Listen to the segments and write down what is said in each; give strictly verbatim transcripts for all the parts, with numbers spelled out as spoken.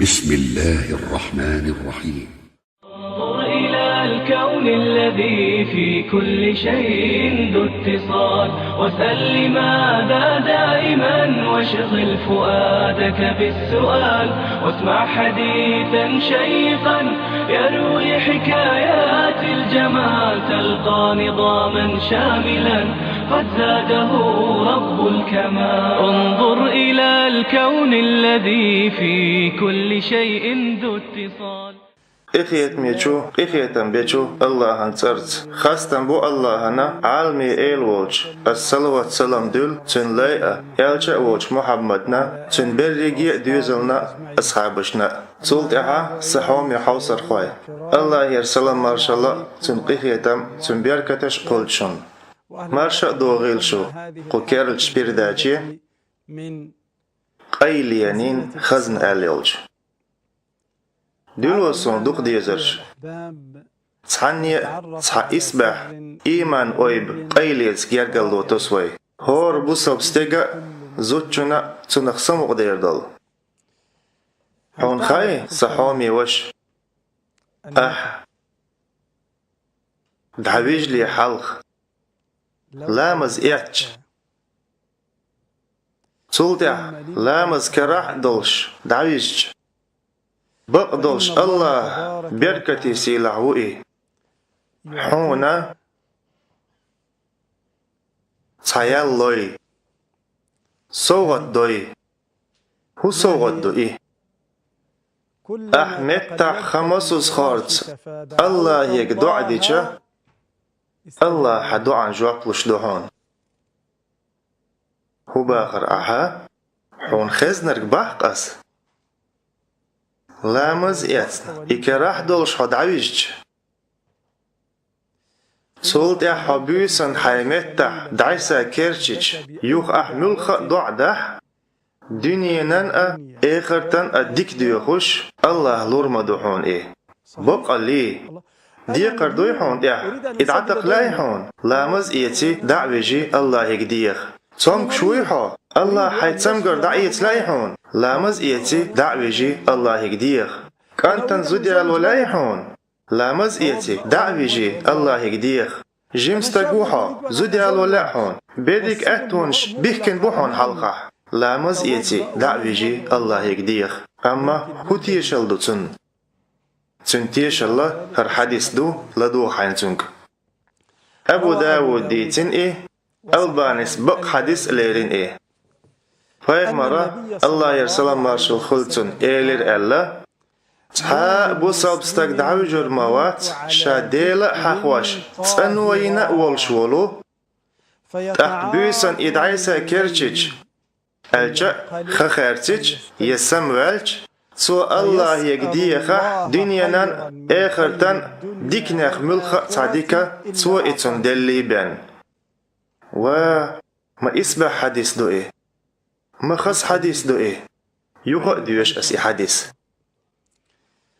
بسم الله الرحمن الرحيم. انظر إلى الكون الذي في كل شيء ذو اتصال، واسأل لماذا دائما، واشغل فؤادك بالسؤال، واسمع حديثا شيقا يروي حكايات الجمال، تلقى نظاما شاملا قد زاده رب الكمال. انظر إلى الكون الذي في كل شيء ذو اتصال. Къинхетамечу, къинхетам бечу Аллахьан цӀарца. Хастам бу Аллахьана, Ӏаламий Эла волчу, ас салават-салам дуьллу Цуьнан лайъа, элча а волчу Мухьаммадна, цуьнан берриге а доьзална а, асхьабашна а. Цул тӀаьхьа, сан хьоме хьовсархой, Аллахьера салам-маршалла а, цуьнан къинхетам а, цуьнан беркаташ а кхуллу шуна. Марша а догӀийла шу кху керлачу передаче, къайленийн хазна аьлла йолчу. Дуьйло суна дукха дезарш. Цхьанне а цхьа исбаьхьа, ийман ойба къайлеца гергарло тосу вай. ХӀора бусалба стеган а, зудчунна а цунах самукъадер долу. Хьуна хаьий, сан хьоме ваша, ахь дӀавижале хьалха, ламаз эцча, цул тӀаьхьа ламаз карахь а долуш дӀавижча, бакъдолуш Аллахьан беркате сийлахь ву и, хьуна цхьа ял лой, совгӀат дой. ХӀун совгӀат ду и? Ахь меттахь хан-масазхорца Аллахьега доӀа дича, Аллахьа хьан доӀан жоп луш ду хьуна. ХӀун бахара ахьа? Хьуна хезнарг баккха ас. Ламаз эцна, и карахь долуш хьо дӀавижча, цул тӀаьхьа хьо буьйсанна хьайн меттахь дӀасакерчича, юха ахь муьлхха а доӀа дахь, дуьненан а, эхартан а дика доьхуш, Аллахьа лур ма ду хьуна и. Баккъалла, декхар дуй хьуна тӀехь, и дӀатакха лаьий хьуна, ламаз эций, дӀа а вижий Аллахьега деха. Цомгуш вуй хьо, Аллахьа хьайн цамгар дӀаэца лаьий хьуна, ламаз эций, дӀа а вижий Аллахьега деха. КӀантана зуда яло лаьий хьуна, ламаз эций, дӀа а вижий Аллахьега деха. Жима стаг ву хьо, зуда яло лаьа хьуна, берриг аьттонаш бихкина бу хьуна хьалхахь, ламаз эций, дӀа а вижий Аллахьега деха. Амма хӀун тешалла ду цунна? Цуьнан тешалла хӀара хьадис ду, ладогӀа хьайна цуьнга. Абу Дауд дийцина и, Албанис бакъ хьадис а лерина и. Пайхамара, Аллахьера салам-маршалла хуьлда цунна, элира аьлла: «Цхьа а бусалба стаг дӀавуьжур ма вац, ша Дела а хьахош, цӀано йина а волуш волу, тӀаккха буьйсанна и дӀасакерчича, аьлча а хан хаьрцича, я самаваьлча, цо Аллахьега дехахь, дуьненан а, эхартан а диканех муьлхха а цхьа дика, цо и цунна деллий бен». Ва, ма исбаьхьа хьадис ду и! Ма хаза хьадис ду и! Юха а доьшу ас и хьадис.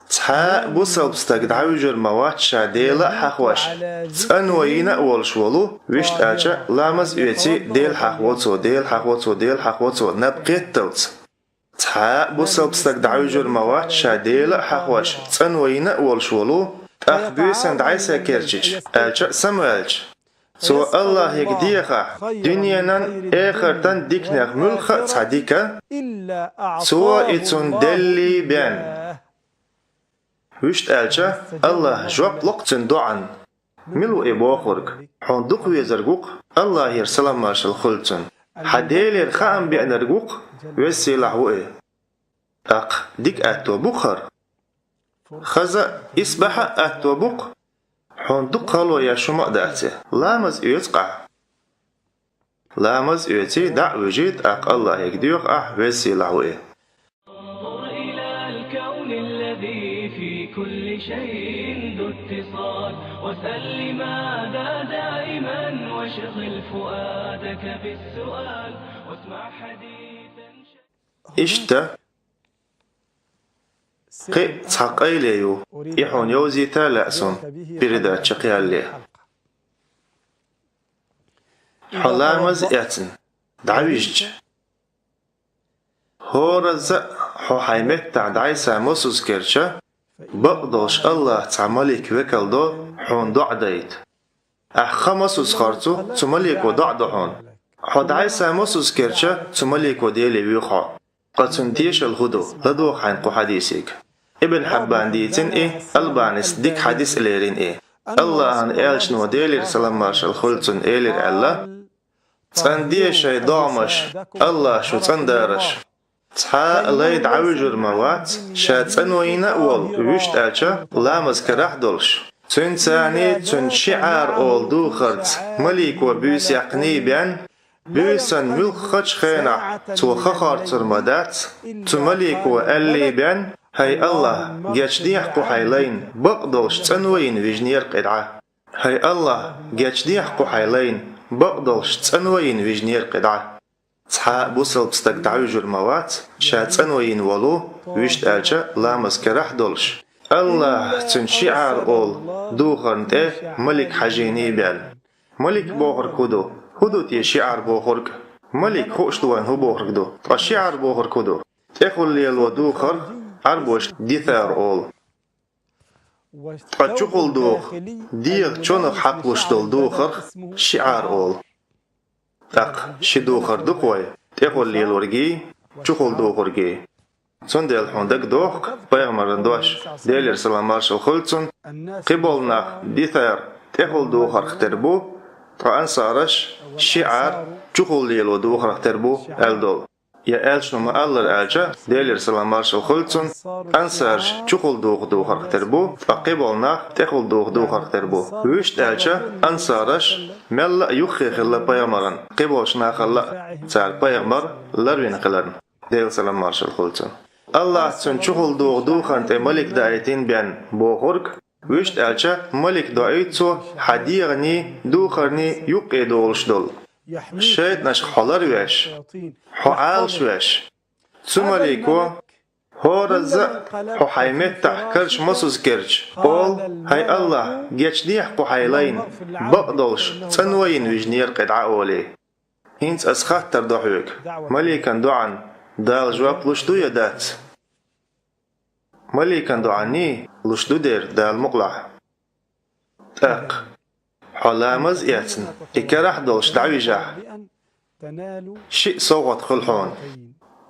Цхьа а бусалба стаг дӀавуьжур ма вац, ша Дела а хьахош, цӀано йина а волуш волу, вуьшта аьлча, ламаз а оьций, Дела хьахво цо, Дела хьахво цо, Дела хьахво цо, наб кхетталц. Цхьа а бусалба стаг дӀавуьжур ма вац, ша Дела а хьахош, цӀано йина а волуш волу, тӀаккха буьйсанна дӀасакерчича, аьлча а самаваьлча, цо Аллахьега дехахь, дуьненан а, эхартан а диканех муьлхха а цхьа дика, цо и цунна деллий бен. Вуьшта аьлча, Аллахьа жоп ло-кх цуьнан доӀан. Мила ву и бохург? Хьуна дукха везарг ву-кх, Аллахьера салам-маршалла хуьлда цунна, хьан Делера хаам беанарг ву-кх, веза-сийлахь ву и. ТӀаккха дика аьтто бу-кх хӀара. Хаза а, исбаьхьа а аьтто бу-кх. Хьуна дукха хало еш хӀума а дац и. Ламаз оьцу-кх ахь. Ламаз оьций, дӀа а вуьжий, тӀаккха Аллахьега доьху ахь, веза-сийлахь ву и. انظر إلى الكون الذي في كل شيء ذو اتصال، واسأل لماذا دائما، واشغل فؤادك بالسؤال، واسمع حديثا. Иштта, кхин а цхьа къайле ю, и хьуна йовзийта а лаьа суна, передача кхаьлле. Хьо ламаз а эцна, дӀавижча, хӀоразза а Хьо хьайн меттахь дӀасай массаза керча, бакъдолуш Аллахь цхьа малик векал до хьуна доӀа дайта. Ахь ха массаза харцо, цу малико доӀа до хьуна. Хьо дӀасай массаза керча, цу малико Деле воьху хьо. Ткъа цуьнан тешалла хӀун ду? ЛадогӀа хьайна кху хьадисега. Ибн Хьиббана дийцина и, Албанис дика хьадис а лерина и. Аллахьан элчано, Делера салам-маршалла хуьлда цунна, элира аьлла: «ЦӀанде шайн догӀмаш, Аллахь шу цӀандараш. Цхьа а лай дӀавуьжур ма вац, ша цӀанвайна а волу, вуьшта аьлча, ламаз карахь а долуш. Цуьнан царний, цуьнан шиӀар олу духарца малико буьйсехь бен, буьйсанна муьлххачу хенахь цо ха харцур ма дац, цу малико аьллий бен: „ХӀай Аллахь, гечдехьа кху хьайн лайна, бакъдолуш цӀанвайна вижинера кхидӀа. ХӀай Аллахь, гечдехьа кху хьайн лайна, бакъдолуш цӀанвайна вижинера кхидӀа“». Цхьа а бусалба стаг дӀавуьжур ма вац, ша цӀанвайна волу, вуьшта аьлча, ламаз карахь а долуш. Аллахь, цуьнан шиӀар олу духарна тӀе малик хьажийний бен. Малик бохург хӀун ду? ХӀун ду те шиӀар бохург? Малик хууш ду вайна хӀун бохург ду, ткъа шиӀар бохург хӀун ду? ТӀехула лело духарх Ӏарбоша дитар олу. Ткъа чухула духу, дегӀан чонах хьакхалуш долу духарх шиӀар олу. ТӀаккха ши духар ду-кх вай: тӀехула лелоргий, чухула духургий. Цундела хьуна дагадохку пайхамаран дош, Делера салам-маршалла хуьлда цунна: кхиболу нах дитар тӀехула духарх тера бу, ткъа ансараш шиӀар чухула лело духарх тера бу аьлла долу. Я элчано ма-аллара аьлча, Делера салам-маршалла хуьлда цунна, ансараш чухула духу духарх тера бу, ткъа кхиболу нах тӀехула духу духарх тера бу. Вуьшта аьлча, ансараш мелла а юххе хилла пайхамаран, кхиболчу нахалла а, цара пайхамар ларвина хиларна. Делера салам-маршалла хуьлда цунна. Аллахь цуьнан чухула духу духарна тӀе малик даийтина бен бохург, вуьшта аьлча, малик доуьйту цо хьан дегӀаний, духарний юккъе долуш долу. ШайтӀанашка хьо ларвеш, хьо Ӏалашвеш. Цу малико, хӀоразза а хьо хьайн меттахь карча массаза керча, олу: „ХӀай Аллахь, гечдехьа кху хьайн лайна, бакъдолуш цӀанвайна вижинера кхидӀа“, олий. ХӀинца аса хаттар до хьоьга: маликан доӀан Дала жоп луш ду я дац? Маликан доӀаний луш ду дера, Дала мукъалахь. ТӀаккха хьо ламаз а эцна, и карахь а долуш дӀавижахь, шиъ совгӀат хуьлу хьуна,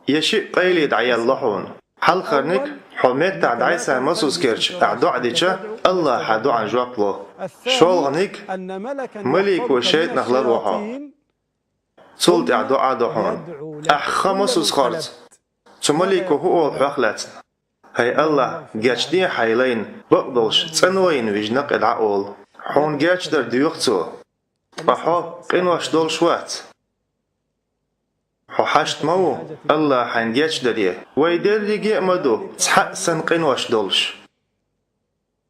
я шиъ къайле дӀаелла хьуна. Хьалхарниг, хьо меттахь дӀасай массаза керча ахь доӀа дича, Аллахь хьан доӀан жоп ло. ШолгӀаниг, малико шайтӀанах ларво хьо. Цул тӀаьхьа доӀа до хьуна. Ахь ха массаза харц, цу малико хӀун олу хьох лаьцна? „ХӀай Аллахь, гечдехьа хьайн лайна, бакъдолуш цӀанвайна вижина кхидӀа“, олу. Хьуна гечдар доьху цо, ткъа хьо къинош долуш вац. Хьо хьашт ма ву Аллахь хьайна гечдаре, вай дерриге а ма ду цхьаъ санна къинош долуш.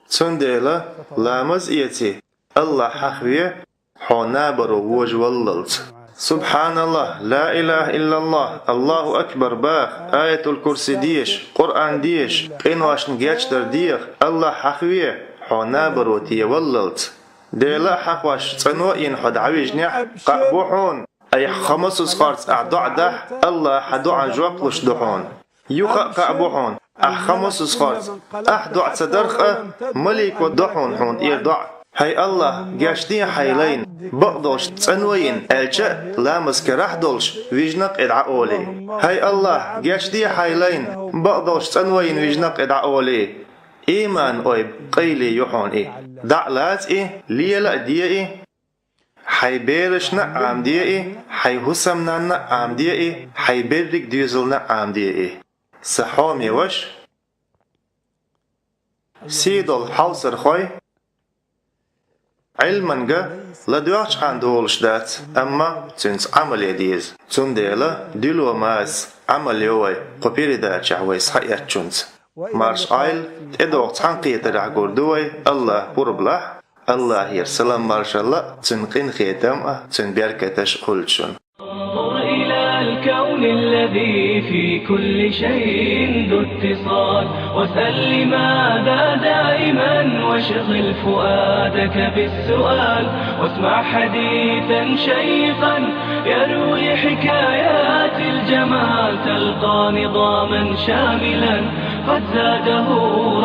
Цундела ламаз а эций, Аллахь хьахаве, хьо набаро вожаваллалц. Субханаллахь, ла илаха иллаллахь, Аллаху акбар баха, Аятул-Курси деша, Къуръан деша, къиношна гечдар деха, Аллахь хьахаве, хьо набаро теваллалц. Дела а хьахош, цӀано а йина хьо дӀавижнехь, къа а бу хьуна. Айхьа ха массаза харц ахь доӀа дахь, Аллахь хьан доӀан жоп луш ду хьуна. Юха а къа а бу хьуна, ахь ха массаза харц, ахь доӀа ца дарх а, малико до хьуна хьуна тӀера доӀа: „ХӀай Аллахь, гечдехьа хьайн лайна, бакъдолуш цӀанвайна“, аьлча а, ламаз карахь а долуш, вижна кхидӀа олий. „ХӀай Аллахь, гечдехьа хьайн лайна, бакъдолуш цӀанвайна вижна кхидӀа олий“. Ийман ойба къайле ю хьуна и. ДӀа а лаца и, лела а де и, хьайн берашна а Ӏамаде и, хьайн хӀусамнанна а Ӏамаде и, хьайн берриг доьзална а Ӏамаде и. Сан хьоме ваша, сий долу хьовсархой, Ӏилманга ладоьгӀчхьана долуш дац, амма цуьнца Ӏамал ян деза. Цундела дуьло маса Ӏамал йо вай кху передачехь вай схьаэцначунца. Марша Ӏойла, тӀедогӀу цхьаьнакхетарехь гур ду вай, Аллахь пурба лахь, Аллахьера салам-маршалла а, цуьнан къинхетам а, цуьнан беркаташ а хуьлда шуна. الذي في كل شيء ذو اتصال، واسأل لماذا دائما، واشغل فؤادك بالسؤال، واسمع حديثا شيقا يروي حكايات الجمال، تلقى نظاما شاملا قد زاده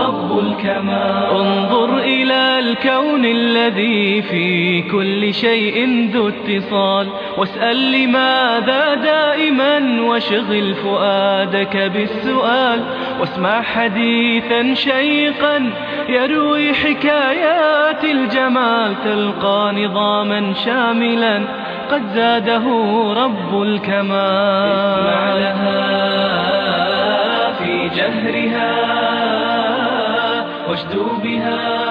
رب الكمال. انظر إلى الكون الذي في كل شيء ذو اتصال، واسأل لماذا دائما، واشغل فؤادك بالسؤال، واسمع حديثا شيقا يروي حكايات الجمال، تلقى نظاما شاملا قد زاده رب الكمال. اسمع لها في جهرها واشدو بها